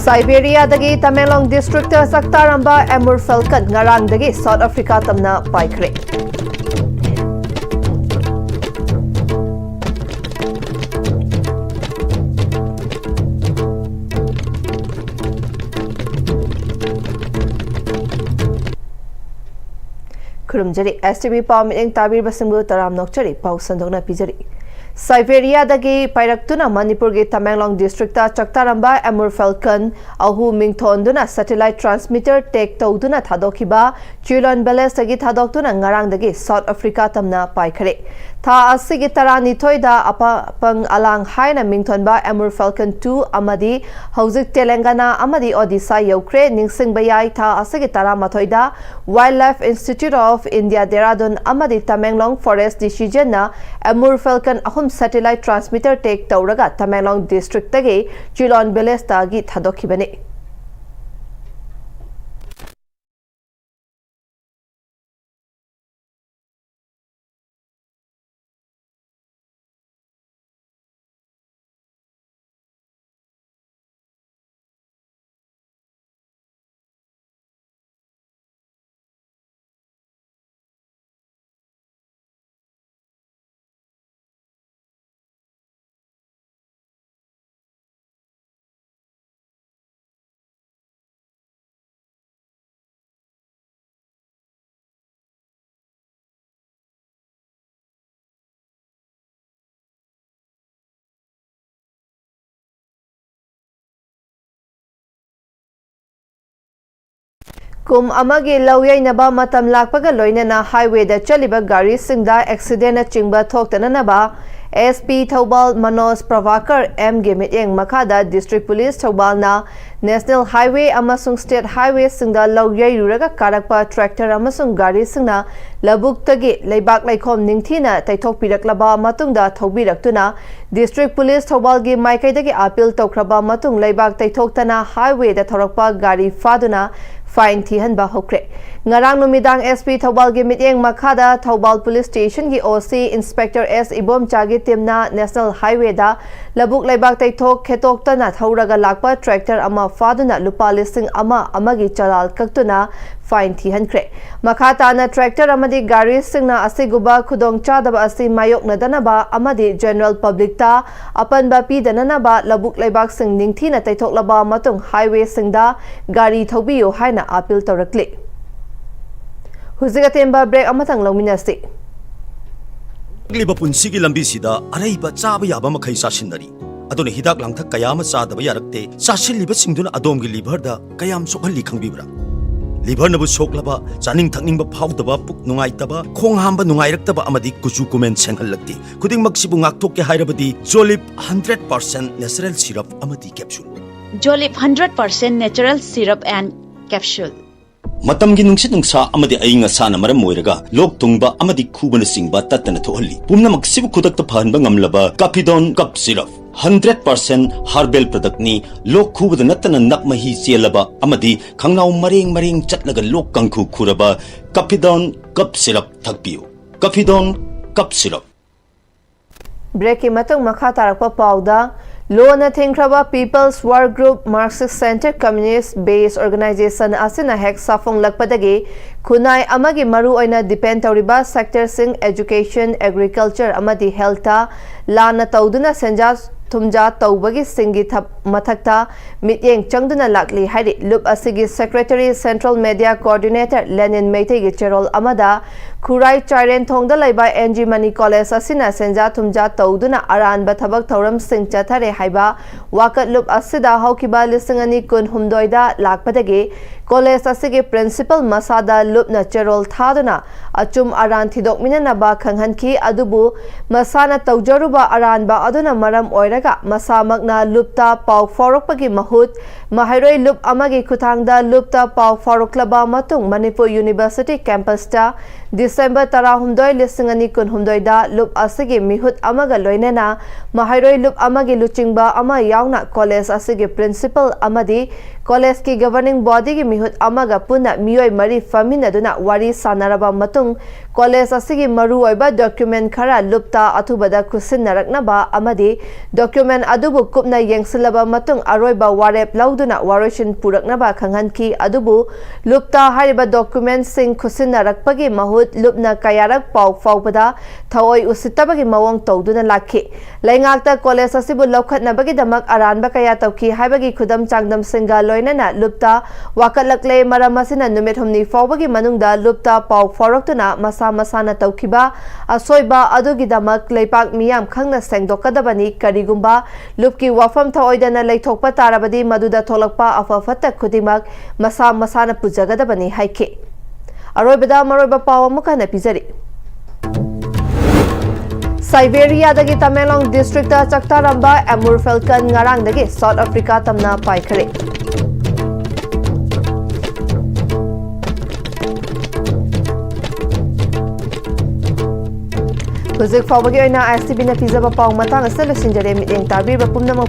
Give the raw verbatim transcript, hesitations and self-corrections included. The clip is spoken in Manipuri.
ꯁꯥꯏꯕꯦꯔꯤꯌꯥꯗꯒꯤ ꯇꯃꯦꯡꯂꯣꯡ ꯗꯤꯁꯇ꯭ꯔꯤꯛꯇ ꯆꯥꯛꯇꯥꯔꯝꯕ ꯑꯦꯃꯨꯔ ꯐꯦꯜꯀꯟ ꯉꯔꯥꯡꯗꯒꯤ ꯁꯥꯎꯠ ꯑꯐ꯭ꯔꯤꯀꯥ ꯇꯝꯅ ꯄꯥꯏꯈ꯭ꯔꯦ꯫ ꯈꯨꯔꯨꯝꯖꯔꯤ꯫ ꯑꯦꯁ ꯇꯤ ꯚꯤ ꯄꯥꯎ ꯃꯤꯠꯌꯦꯡ ꯇꯥꯕꯤꯔꯤꯕꯁꯤꯡꯕꯨ ꯇꯔꯥꯝ ꯅꯣꯛꯆꯔꯤ꯫ ꯄꯥꯎ ꯁꯟꯗꯣꯛꯅ ꯄꯤꯖꯔꯤ꯫ ꯁꯥꯏꯕꯦꯔꯤꯌꯥꯗꯒꯤ ꯄꯥꯏꯔꯛꯇꯨꯅ ꯃꯅꯤꯄꯨꯔꯒꯤ ꯇꯃꯦꯡꯂꯣꯡ ꯗꯤꯁꯇ꯭ꯔꯤꯛꯇ ꯆꯥꯛꯇꯥꯔꯝꯕ ꯑꯦꯃꯨꯔ ꯐꯦꯜꯀꯟ ꯑꯍꯨꯝ ꯃꯤꯡꯊꯣꯟꯗꯨꯅ ꯁꯦꯇꯦꯂꯥꯏꯠ ꯇ꯭ꯔꯥꯟꯁꯃꯤꯇꯔ ꯇꯦꯛ ꯇꯧꯗꯨꯅ ꯊꯥꯗꯣꯛꯈꯤꯕ ꯆꯤꯂꯣꯟ ꯚꯤꯂꯦꯖꯇꯒꯤ ꯊꯥꯗꯣꯛꯇꯨꯅ ꯉꯔꯥꯡꯗꯒꯤ ꯁꯥꯎꯠ ꯑꯐ꯭ꯔꯤꯀꯥ ꯇꯝꯅ ꯄꯥꯏꯈ꯭ꯔꯦ꯫ ꯊꯥ ꯑꯁꯤꯒꯤ ꯇꯔꯥꯅꯤꯊꯣꯏꯗ ꯑꯄ-, ꯑꯄꯪ ꯑꯂꯥꯡ ꯍꯥꯏꯅ ꯃꯤꯡꯊꯣꯟꯕ ꯑꯦꯃꯨꯔ ꯐꯦꯜꯀꯟ ꯇꯨ ꯑꯃꯗꯤ ꯍꯧꯖꯤꯛ ꯇꯦꯂꯪꯒꯥꯅꯥ ꯑꯃꯗꯤ ꯑꯣꯗꯤꯁꯥ ꯌꯧꯈ꯭ꯔꯦ꯫ ꯅꯤꯡꯁꯤꯡꯕ ꯌꯥꯏ, ꯊꯥ ꯑꯁꯤꯒꯤ ꯇꯔꯥꯃꯥꯊꯣꯏꯗ Wildlife Institute of India Dehradun ꯑꯃꯗꯤ ꯇꯃꯦꯡꯂꯣꯡ ꯐꯣꯔꯦꯁ ꯗꯤꯁꯤꯖꯟꯅ ꯑꯦꯃꯨꯔ ꯐꯦꯜꯀꯟ ꯑꯍꯨꯝ ꯁꯦꯇꯦꯂꯥꯏꯠ ꯇ꯭ꯔꯥꯟꯁꯃꯤꯇꯔ ꯇꯦꯛ ꯇꯧꯔꯒ ꯇꯃꯦꯡꯂꯣꯡ ꯗꯤꯁꯇ꯭ꯔꯤꯛꯇꯒꯤ ꯆꯤꯂꯣꯟ ꯚꯤꯂꯦꯖꯇꯒꯤ ꯊꯥꯗꯣꯛꯈꯤꯕꯅꯤ꯫ ꯀꯨꯝ ꯑꯃꯒꯤ ꯂꯧ ꯌꯩꯅꯕ ꯃꯇꯝ ꯂꯥꯛꯄꯒ ꯂꯣꯏꯅꯅ ꯍꯥꯏꯋꯦꯗ ꯆꯠꯂꯤꯕ ꯒꯥꯔꯤꯁꯤꯡꯗ ꯑꯦꯛꯁꯤꯗꯦꯟꯅꯆꯤꯡꯕ ꯊꯣꯛꯇꯅꯅꯕ ꯑꯦꯁ ꯄꯤ ꯊꯧꯕꯥꯜ ꯃꯅꯣꯖ ꯄ꯭ꯔꯚꯥꯀꯔ ꯑꯦꯝꯒꯤ ꯃꯤꯠꯌꯦꯡ ꯃꯈꯥꯗ ꯗꯤꯁꯇ꯭ꯔꯤꯛ ꯄꯨꯂꯤꯁ ꯊꯧꯕꯥꯜꯅ ꯅꯦꯁꯅꯦꯜ ꯍꯥꯏꯋꯦ ꯑꯃꯁꯨꯡ ꯁ꯭ꯇꯦꯠ ꯍꯥꯏꯋꯦꯁꯤꯡꯗ ꯂꯧ ꯌꯩꯔꯨꯔꯒ ꯀꯥꯔꯛꯄ ꯇ꯭ꯔꯦꯛꯇꯔ ꯑꯃꯁꯨꯡ ꯒꯥꯔꯤꯁꯤꯡꯅ ꯂꯧꯕꯨꯛꯇꯒꯤ ꯂꯩꯕꯥꯛ ꯂꯩꯈꯣꯝ ꯅꯤꯡꯊꯤꯅ ꯇꯩꯊꯣꯛꯄꯤꯔꯛꯂꯕ ꯃꯇꯨꯡꯗ ꯊꯧꯕꯤꯔꯛꯇꯨꯅ ꯗꯤꯁꯇ꯭ꯔꯤꯛ ꯄꯨꯂꯤꯁ ꯊꯧꯕꯥꯜꯒꯤ ꯃꯥꯏꯀꯩꯗꯒꯤ ꯑꯥꯄꯤꯜ ꯇꯧꯈ꯭ꯔꯕ ꯃꯇꯨꯡ ꯂꯩꯕꯥꯛ ꯇꯩꯊꯣꯛꯇꯅ ꯍꯥꯏꯋꯦꯗ ꯊꯧꯔꯛꯄ ꯒꯥꯔꯤ ꯐꯥꯗꯨꯅ ꯐꯥꯏꯟ ꯊꯤꯍꯟꯕ ꯍꯧꯈ꯭ꯔꯦ꯫ ꯉꯔꯥꯡ ꯅꯨꯃꯤꯗꯥꯡ S P ꯊꯧꯕꯥꯜꯒꯤ ꯃꯤꯠꯌꯦꯡ ꯃꯈꯥꯗ ꯊꯧꯕꯥꯜ ꯄꯨꯂꯤꯁ ꯁ꯭ꯇꯦꯁꯟꯒꯤ O C ꯏꯟꯁꯄꯦꯛꯇꯔ S ꯏꯕꯣꯝꯆꯥꯒꯤ ꯇꯤꯝꯅ ꯅꯦꯁꯅꯦꯜ ꯍꯥꯏꯋꯦꯗ ꯂꯧꯕꯨꯛ ꯂꯩꯕꯥꯛ ꯇꯩꯊꯣꯛ ꯈꯦꯠꯇꯣꯛꯇꯅ ꯊꯧꯔꯒ ꯂꯥꯛꯄ ꯇ꯭ꯔꯦꯛꯇꯔ ꯑꯃ ꯐꯥꯗꯨꯅ ꯂꯨꯄꯥ ꯂꯤꯁꯤꯡ ꯑꯃ ꯑꯃꯒꯤ ꯆꯂꯥꯜ ꯀꯛꯇꯨꯅ ꯐꯥꯏꯟ ꯊꯤꯍꯟꯈ꯭ꯔꯦ꯫ ꯃꯈꯥ ꯇꯥꯅ ꯇ꯭ꯔꯦꯛꯇꯔ ꯑꯃꯗꯤ ꯒꯥꯔꯤꯁꯤꯡꯅ ꯑꯁꯤꯒꯨꯝꯕ ꯈꯨꯗꯣꯡꯆꯥꯗꯕ ꯑꯁꯤ ꯃꯥꯌꯣꯛꯅꯗꯅꯕ ꯑꯃꯗꯤ ꯖꯦꯅꯔꯦꯜ ꯄꯕ꯭ꯂꯤꯛꯇ ꯑꯄꯟꯕ ꯄꯤꯗꯅꯅꯕ ꯂꯧꯕꯨꯛ ꯂꯩꯕꯥꯛꯁꯤꯡ ꯅꯤꯡꯊꯤꯅ ꯇꯩꯊꯣꯛꯂꯕ ꯃꯇꯨꯡ ꯍꯥꯏꯋꯦꯁꯤꯡꯗ ꯒꯥꯔꯤ ꯊꯧꯕꯤꯌꯨ ꯍꯥꯏꯅ ꯑꯥꯄꯤꯜ ꯇꯧꯔꯛꯂꯤ꯫ ꯍꯧꯖꯤꯛ ꯑꯇꯦꯟꯕ ꯕ꯭ꯔꯦꯛ ꯑꯃꯇꯪ ꯂꯧꯃꯤꯟꯅꯁꯤ꯫ ꯍꯤꯡꯂꯤꯕ ꯄꯨꯟꯁꯤꯒꯤ ꯂꯝꯕꯤꯁꯤꯗ ꯑꯔꯩꯕ ꯆꯥꯕ ꯌꯥꯕ ꯃꯈꯩ ꯆꯥꯁꯤꯟꯅꯔꯤ꯫ ꯑꯗꯨꯅ ꯍꯤꯗꯥꯛ ꯂꯥꯡꯊꯛ ꯀꯌꯥ ꯑꯃ ꯆꯥꯗꯕ ꯌꯥꯔꯛꯇꯦ꯫ ꯆꯥꯁꯤꯜꯂꯤꯕꯁꯤꯡꯗꯨꯅ ꯑꯗꯣꯝꯒꯤ ꯂꯤꯚꯔꯗ ꯀꯌꯥꯝ ꯁꯣꯛꯍꯜꯂꯤ ꯈꯪꯕꯤꯕ꯭ꯔꯥ? ꯂꯤꯚꯔꯅꯕꯨ ꯁꯣꯛꯂꯕ, ꯆꯥꯅꯤꯡ ꯊꯛꯅꯤꯡꯕ ꯐꯥꯎꯗꯕ, ꯄꯨꯛ ꯅꯨꯡꯉꯥꯏꯇꯕ, ꯈꯣꯡ ꯍꯥꯝꯕ ꯅꯨꯡꯉꯥꯏꯔꯛꯇꯕ ꯑꯃꯗꯤ ꯀꯨꯆꯨ ꯀꯨꯃꯦꯟ ꯁꯦꯡꯍꯜꯂꯛꯇꯦ꯫ ꯈꯨꯗꯤꯡꯃꯛꯁꯤꯕꯨ ꯉꯥꯛꯊꯣꯛꯀꯦ ꯍꯥꯏꯔꯕꯗꯤ Jolip hundred percent natural syrup ꯑꯃꯗꯤ capsule꯫ Jolip hundred percent natural syrup and capsule. ꯃꯇꯝꯒꯤ ꯅꯨꯡꯁꯤꯠ ꯅꯨꯡꯁꯥ ꯑꯃꯗꯤ ꯑꯏꯪ ꯑꯁꯥꯅ ꯃꯔꯝ ꯑꯣꯏꯔꯒ ꯂꯣꯛ ꯊꯨꯡꯕ ꯑꯃꯗꯤ ꯈꯨꯕꯅꯆꯤꯡꯕ ꯇꯠꯇꯅ ꯊꯣꯛꯍꯜꯂꯤ꯫ ꯄꯨꯝꯅꯃꯛꯁꯤꯕꯨ ꯈꯨꯗꯛꯇ ꯐꯍꯟꯕ ꯉꯝꯂꯕ Capidon Cough Syrup, hundred percent herbal product ꯅꯤ꯫ ꯂꯣꯛ ꯈꯨꯕꯗ ꯅꯠꯇꯅ ꯅꯞ ꯃꯍꯤ ꯆꯦꯜꯂꯕ ꯑꯃꯗꯤ ꯈꯪꯅꯥꯎ ꯃꯔꯦꯡ ꯃꯔꯦꯡ ꯆꯠꯂꯒ ꯂꯣꯛ ꯀꯥꯡꯈꯨ ꯈꯨꯔꯕ Capidon Cough Syrup ꯊꯛꯄꯤꯌꯨ꯫ Capidon Cough Syrup꯫ ꯕ꯭ꯔꯦꯛꯀꯤ ꯃꯇꯨꯡ ꯃꯈꯥ ꯇꯥꯔꯛꯄ ꯄꯥꯎꯗ, ꯂꯣꯅ ꯊꯤꯡꯈ꯭ꯔꯕ People's Work Group Marxist Centre Communist Based Organisation ꯑꯁꯤꯅ ꯍꯦꯛ ꯁꯥꯐꯣꯡꯂꯛꯄꯗꯒꯤ ꯈꯨꯟꯅꯥꯏ ꯑꯃꯒꯤ ꯃꯔꯨꯑꯣꯏꯅ ꯗꯤꯄꯦꯟ ꯇꯧꯔꯤꯕ ꯁꯦꯛꯇꯔꯁꯤꯡ education, agriculture ꯑꯃꯗꯤ health ꯇ ꯂꯥꯟꯅ ꯇꯧꯗꯨꯅ ꯁꯦꯟꯖꯥ ꯊꯨꯝꯖꯥ ꯇꯧꯕꯒꯤꯁꯤꯡꯒꯤ ꯊ-, ꯃꯊꯛꯇ ꯃꯤꯠꯌꯦꯡ ꯆꯪꯗꯨꯅ ꯂꯥꯛꯂꯤ ꯍꯥꯏꯔꯤ꯫ ꯂꯨꯞ ꯑꯁꯤꯒꯤ secretary central media coordinator ꯂꯦꯅꯤꯟ ꯃꯩꯇꯩꯒꯤ ꯆꯦꯔꯣꯜ ꯑꯃꯗ ꯈꯨꯔꯥꯏ ꯆꯥꯏꯔꯦꯟꯊꯣꯡꯗ ꯂꯩꯕ N G ꯃꯅꯤ ꯀꯣꯂꯦꯖ ꯑꯁꯤꯅ ꯁꯦꯟꯖꯥ ꯊꯨꯝꯖꯥ ꯇꯧꯗꯨꯅ ꯑꯔꯥꯟꯕ ꯊꯕꯛ ꯊꯧꯔꯝꯁꯤꯡ ꯆꯠꯊꯔꯦ ꯍꯥꯏꯕ ꯋꯥꯀꯠꯂꯨꯞ ꯑꯁꯤꯗ ꯍꯧꯈꯤꯕ ꯂꯤꯁꯤꯡ ꯑꯅꯤ ꯀꯨꯟꯍꯨꯝꯗꯣꯏꯗ ꯂꯥꯛꯄꯗꯒꯤ ꯀꯣꯂꯦꯖ ꯑꯁꯤꯒꯤ principal ꯃꯁꯥꯗ ꯂꯨꯞꯅ ꯆꯦꯔꯣꯜ ꯊꯥꯗꯨꯅ ꯑꯆꯨꯝ ꯑꯔꯥꯟ ꯊꯤꯗꯣꯛꯃꯤꯟꯅꯅꯕ ꯈꯪꯍꯟꯈꯤ꯫ ꯑꯗꯨꯕꯨ ꯃꯁꯥꯅ ꯇꯧꯖꯔꯨꯕ ꯑꯔꯥꯟꯕ ꯑꯗꯨꯅ ꯃꯔꯝ ꯑꯣꯏꯔꯒ ꯃꯁꯥꯃꯛꯅ ꯂꯨꯞꯇ ꯄꯥꯎ ꯐꯥꯎꯔꯛꯄꯒꯤ ꯃꯍꯨꯠ ꯃꯍꯩꯔꯣꯏ ꯂꯨꯞ ꯑꯃꯒꯤ ꯈꯨꯠꯊꯥꯡꯗ ꯂꯨꯞꯇ ꯄꯥꯎ ꯐꯥꯎꯔꯛꯂꯕ ꯃꯇꯨꯡ ꯃꯅꯤꯄꯨꯔ University campus ꯇ December ꯇꯔꯥꯍꯨꯝꯗꯣꯏ, ꯂꯤꯁꯤꯡ ꯑꯅꯤ ꯀꯨꯟꯍꯨꯝꯗꯣꯏꯗ ꯂꯨꯞ ꯑꯁꯤꯒꯤ ꯃꯤꯍꯨꯠ ꯑꯃꯒ ꯂꯣꯏꯅꯅ ꯃꯍꯩꯔꯣꯏ ꯂꯨꯞ ꯑꯃꯒꯤ ꯂꯨꯆꯤꯡꯕ ꯑꯃ ꯌꯥꯎꯅ ꯀꯣꯂꯦꯖ ꯑꯁꯤꯒꯤ principal ꯑꯃꯗꯤ ꯀꯣꯂꯦꯖꯀꯤ ꯒꯕꯔꯅꯤꯡ ꯕꯣꯗꯤꯒꯤ ꯃꯤꯍꯨꯠ ꯑꯃꯒ ꯄꯨꯟꯅ ꯃꯤꯑꯣꯏ ꯃꯔꯤ ꯐꯝꯃꯤꯟꯅꯗꯨꯅ ꯋꯥꯔꯤ ꯁꯥꯟꯅꯔꯕ ꯃꯇꯨꯡ, ꯀꯣꯂꯦꯖ ꯑꯁꯤꯒꯤ ꯃꯔꯨꯑꯣꯏꯕ ꯗꯣꯀ꯭ꯌꯨꯃꯦꯟ ꯈꯔ ꯂꯨꯞꯇ ꯑꯊꯨꯕꯗ ꯈꯨꯠꯁꯤꯟꯅꯔꯛꯅꯕ ꯑꯃꯗꯤ ꯗꯣꯀ꯭ꯌꯨꯃꯦꯟ ꯑꯗꯨꯕꯨ ꯀꯨꯞꯅ ꯌꯦꯡꯁꯤꯜꯂꯕ ꯃꯇꯨꯡ ꯑꯔꯣꯏꯕ ꯋꯥꯔꯦꯞ ꯂꯧꯗꯨꯅ ꯋꯥꯔꯣꯏꯁꯤꯟ ꯄꯨꯔꯛꯅꯕ ꯈꯪꯍꯟꯈꯤ꯫ ꯑꯗꯨꯕꯨ ꯂꯨꯞꯇ ꯍꯥꯏꯔꯤꯕ ꯗꯣꯀ꯭ꯌꯨꯃꯦꯟꯁꯤꯡ ꯈꯨꯠꯁꯤꯟꯅꯔꯛꯄꯒꯤ ꯃꯍꯨꯠ ꯂꯨꯞꯅ ꯀꯌꯥꯔꯛ ꯄꯥꯎ ꯐꯥꯎꯕꯗ ꯊꯑꯣꯏ ꯎꯁꯤꯠꯇꯕꯒꯤ ꯃꯑꯣꯡ ꯇꯧꯗꯨꯅ ꯂꯥꯛꯈꯤ꯫ ꯂꯩꯉꯥꯛꯇ ꯀꯣꯂꯦꯖ ꯑꯁꯤꯕꯨ ꯂꯧꯈꯠꯅꯕꯒꯤꯗꯃꯛ ꯑꯔꯥꯟꯕ ꯀꯌꯥ ꯇꯧꯈꯤ ꯍꯥꯏꯕꯒꯤ ꯈꯨꯗꯝ ꯆꯥꯡꯗꯝꯁꯤꯡꯒ ꯂꯣꯏꯅꯅ ꯂꯨꯞꯇ ꯋꯥꯀꯠꯂꯛꯂꯦ꯫ ꯃꯔꯝ ꯑꯁꯤꯅ ꯅꯨꯃꯤꯠ ꯍꯨꯝꯅꯤ ꯐꯥꯎꯕꯒꯤ ꯃꯅꯨꯡꯗ ꯂꯨꯞꯇ ꯄꯥꯎ ꯐꯥꯎꯔꯛꯇꯨꯅ ꯃꯁꯥ ꯃꯁꯥꯅ ꯇꯧꯈꯤꯕ ꯑꯁꯣꯏꯕ ꯑꯗꯨꯒꯤꯗꯃꯛ ꯂꯩꯄꯥꯛ ꯃꯤꯌꯥꯝ ꯈꯪꯅ ꯁꯦꯡꯗꯣꯛꯀꯗꯕꯅꯤ꯫ ꯀꯔꯤꯒꯨꯝꯕ ꯂꯨꯞꯀꯤ ꯋꯥꯐꯝ ꯊꯑꯣꯏꯗꯅ ꯂꯩꯊꯣꯛꯄ ꯇꯥꯔꯕꯗꯤ ꯃꯗꯨꯗ ꯊꯣꯛꯂꯛꯄ ꯑꯐ ꯐꯠꯇ ꯈꯨꯗꯤꯡꯃꯛ ꯃꯁꯥ ꯃꯁꯥꯅ ꯄꯨꯖꯒꯗꯕꯅꯤ ꯍꯥꯏꯈꯤ꯫ ꯑꯔꯣꯏꯕꯗ ꯃꯔꯨꯑꯣꯏꯕ ꯄꯥꯎ ꯑꯃꯨꯛ ꯍꯟꯅ ꯄꯤꯖꯔꯤ꯫ ꯁꯥꯏꯕꯦꯔꯤꯌꯥꯗꯒꯤ ꯇꯃꯦꯡꯂꯣꯡ ꯗꯤꯁꯇ꯭ꯔꯤꯛꯇ ꯆꯥꯛꯇꯥꯔꯝꯕ ꯑꯦꯃꯨꯔ ꯐꯦꯜꯀꯟ ꯉꯔꯥꯡꯗꯒꯤ ꯁꯥꯎꯠ ꯑꯐ꯭ꯔꯤꯀꯥ ꯇꯝꯅ ꯄꯥꯏꯈ꯭ꯔꯦ꯫ ꯍꯧꯖꯤꯛ ꯐꯥꯎꯕꯒꯤ ꯑꯣꯏꯅ ꯑꯥꯏ ꯑꯦꯁ ꯇꯤ ꯚꯤꯅ ꯄꯤꯖꯕ ꯄꯥꯎ ꯃꯇꯥꯡ ꯑꯁꯤꯗ ꯂꯣꯏꯁꯤꯟꯖꯔꯦ꯫ ꯃꯤꯠꯌꯦꯡ ꯇꯥꯕꯤꯔꯤꯕ ꯄꯨꯝꯅꯃꯛ